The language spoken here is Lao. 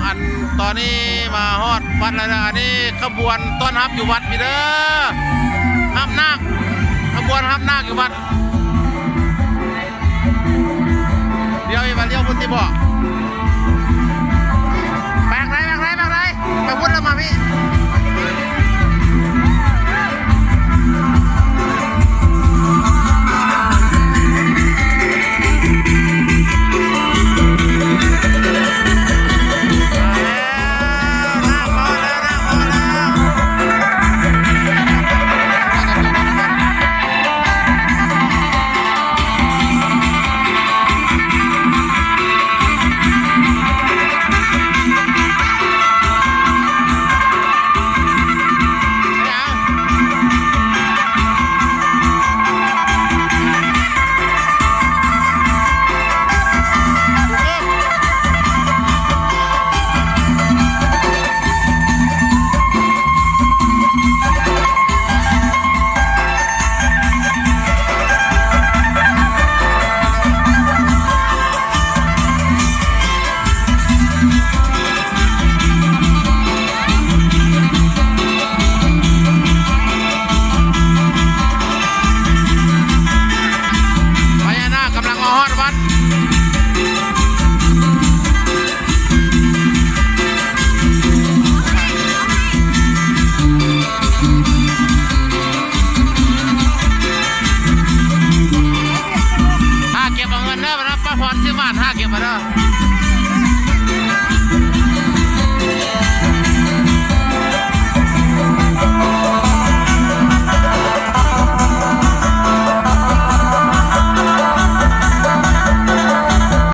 ອັນ ຕອນນີ້ມາຮອດວັດແລ້ວເດີ. ອັນນີ້ຂະບວນຕ້ອນຮັບຢູ່ວັດພີ້ເດີ ຮັບນາກ ຂະບວນຮັບນາກຢູ່ວັດ. ລ້ຽວອີກ ມາລ້ຽວພຸ້ນຕິບໍ? ໄປທາງໃດ ໄປທາງໃດ ໄປທາງໃດ? ໄປພຸ້ນແລ້ວມາພີ້. ພະຍານາກກຳລັງມາຮອດວັດ. ຖ້າເກັບເອົາເງິນເດີ ບາດນະ ປ້າພອນ ສິບບາດ ຖ້າເກັບເອົາເດີ.